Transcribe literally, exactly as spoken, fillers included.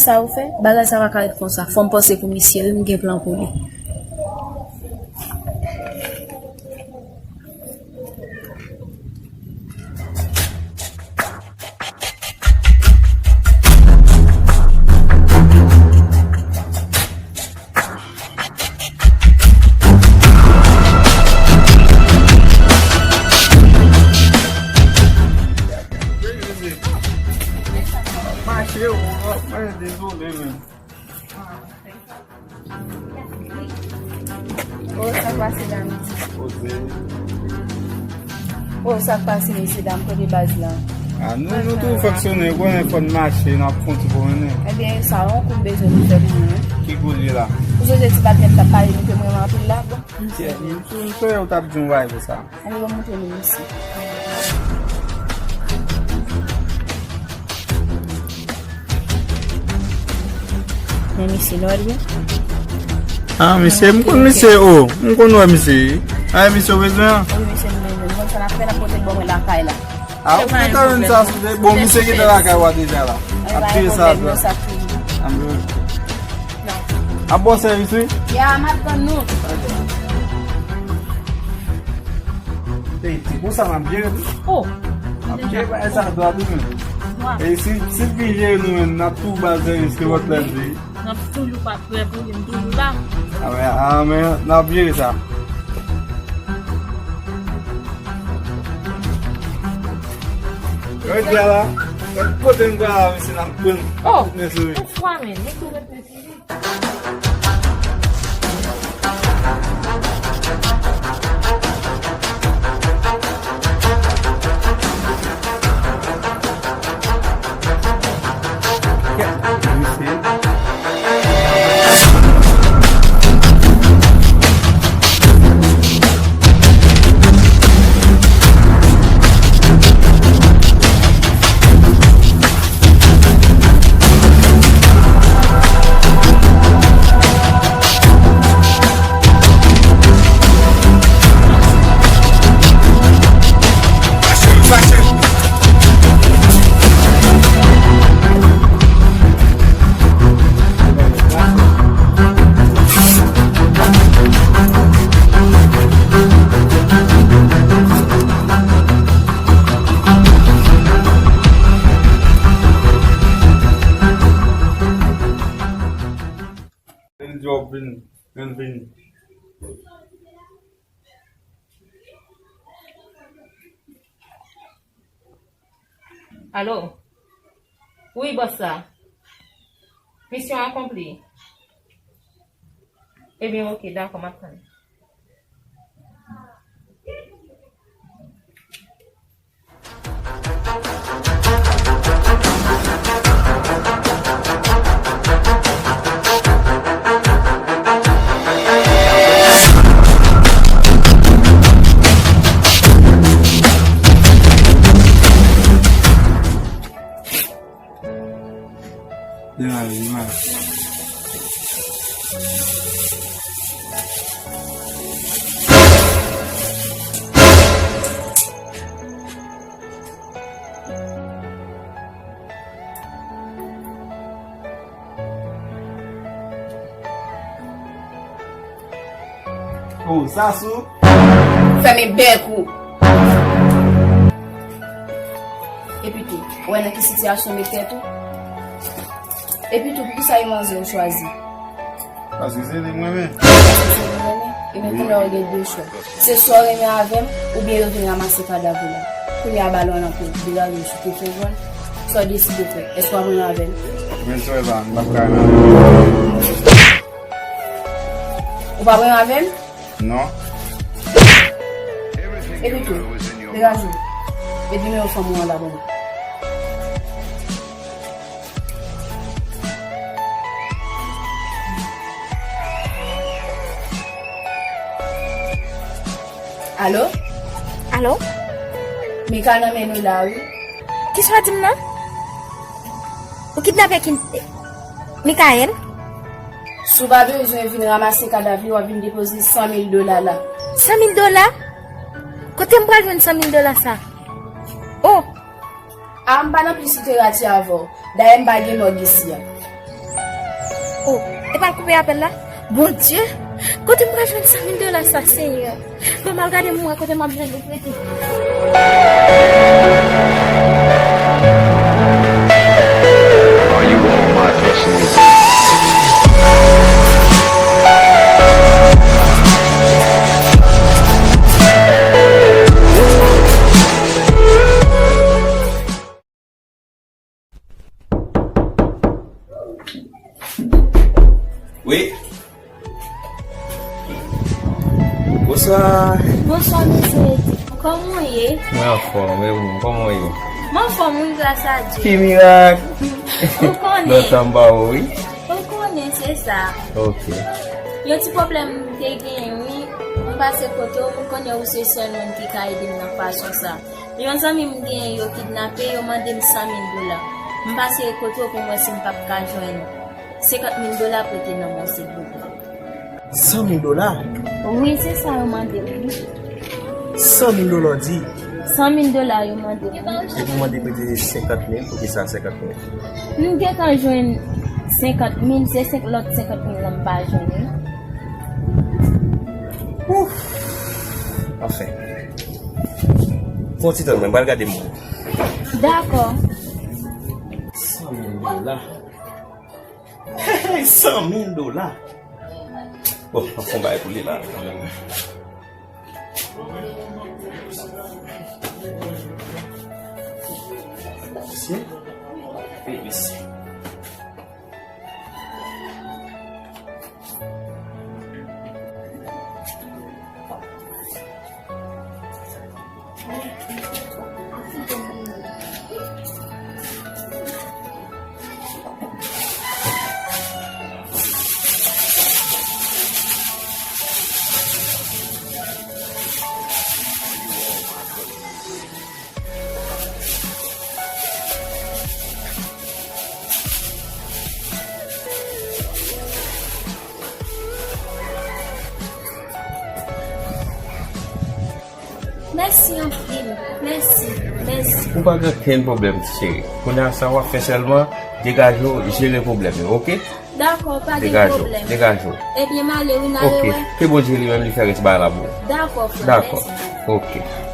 Sa ou fè? Bagay sa pa ka ret konsa. Fò m panse pou misye, wi, m gen plan pou li. Mache, ou, mwen dezole, men. Oh, sa k pase la, mesye? Kote? Oh, sa k pase, mesye dam, kote baz la? Ah, nou, nou tou fonksyonè, ou konnen fò n mache, n ap fè yon ti pwomennen. Ebyen, sa yon kou m bezwen nou fè pou mwen. Ki kou l ye la? Ou sonje ti patnè m t ap pale nou ke m renmen anpil la? Bon. Misye, misye, ou t ap di yon bagay pou sa. Ann, ban m montre nou misye. Men misye, nou wè l byen? Ah, misye, m konn misye, o. M konn wè misye. Ah, misye, ou bezwen an? Wi, misye, m bezwen. M konn sa n ap fè, n ap pote l ban mwen lakay la. Ah, ou gentan jwenn sa sou de. Bon, misye gentan lakay ou a deja la. Ap peye sa, sa. Ap bon sèvis, wi. Ya, m ap tann nou. Ey, ti pou sa m ap jere tou. Oh. M ap jere bagay sa dwat tou menm. E si, si l vin jere nou menm, n ap tou ba l sèvis ke lòt lè l vini. N ap toujou pa prè pou li, m toujou la. Ah, men, ah, men, n ap jere sa. Ret la la. Kote m pral la, mesye, n ap pran. Oh. Tout mesye, wi. Ou fwa, men, nou tou ret. Vin, Job, vin. Vin, vin. Alo? Wi, bòs la. Misyon akonpli. Ebyen, oke, dakò, m ap tann. Demare, demare. Oh, Sasou. Fèmen bèk ou. Epi tou, ou wè nan ki sitiyasyon w met tèt ou? Epi tou, poukisa e manzè ou chwazi? Paske se li m renmen. Paske se li w renmen? Ebyen, kounye a w gen de chwa. Se swa w renmen avè m, oubyen yo vin ranmase kadav ou la. Kounye a, balon an nan kou, degaje w sou te fè vòl. Sa w deside fè? Èske w ap renmen avè m? Men sè sa, m p ap ka renmen avè w. Ou p ap renmen avè m? Non. Epi tou, degaje w. Met nimewo fanm ou an la ban mwen. Alo? Alo? Mika nan men nou la, wi. Kisa w di m nan? Ou kidnape Kin-, Mikaèl? Si w pa bezwen vin ranmase kadav li, w ap vin depoze san mil dola la. San mil dola? Kote m pral jwenn san mil dola sa? Oh! A, m pa nan plis literati avè w. Dayè, m pa gen mòg isi a. Oh, epa l koupe apèl la? Bondye, kote m pral jwenn san mil dola sa, Senyè? Ban m al gade m wè kote m ap jwenn li prete. Wi. Bonswa. Bonswa, mesye Edi. Kòman w ye? Mwen anfòm, e ou menm, kòman w ye? Mwen anfòm, wi, gras a Dye. Ki mirak! Ou konnen. Lontan m pa wè w, wi. Ou konnen, se sa. Ok. Yon ti pwoblèm m te genyen, wi. M pase kote w, m konnen ou se sèl moun ki ka ede m nan fason sa. Yon zanmi m genyen, yo kidnape, yo mande m san mil dola. M pase kote w pou m wè si m p ap ka jwenn senkant mil dola prete nan men w, silvouplè. San mil dola? Wi, se sa yo mande m, wi. San mil dola, w di? San mil dola yo mande m, wi. Epi w mande prete senkant mil, poukisa senkant mil? M gentan jwenn senkant mil, se senk, lòt senkant mil la m pa jwenn, wi. Ouf! Anfen. Fè yon ti tann mwen, m pral gade moun. Dakò. San mil dola. Hey, san mil dola. Bon, m ap fè yon bagay pou li la. Mesye. Hey, mesye. Mèsi anpil. Mèsi. Mèsi. Ou pa gen okenn pwoblèm, ti cheri. Kounye a, sa w ap fè sèlman, degaje w, jere pwoblèm yo, oke? Dakò, pa gen pwoblèm. Degaje w, degaje w. Ebyen, m ale, wi, n ale wè. Oke. Ke Bondye li menm li fè rès bagay la pou ou. Dakò, frè, mèsi. Dakò. Oke.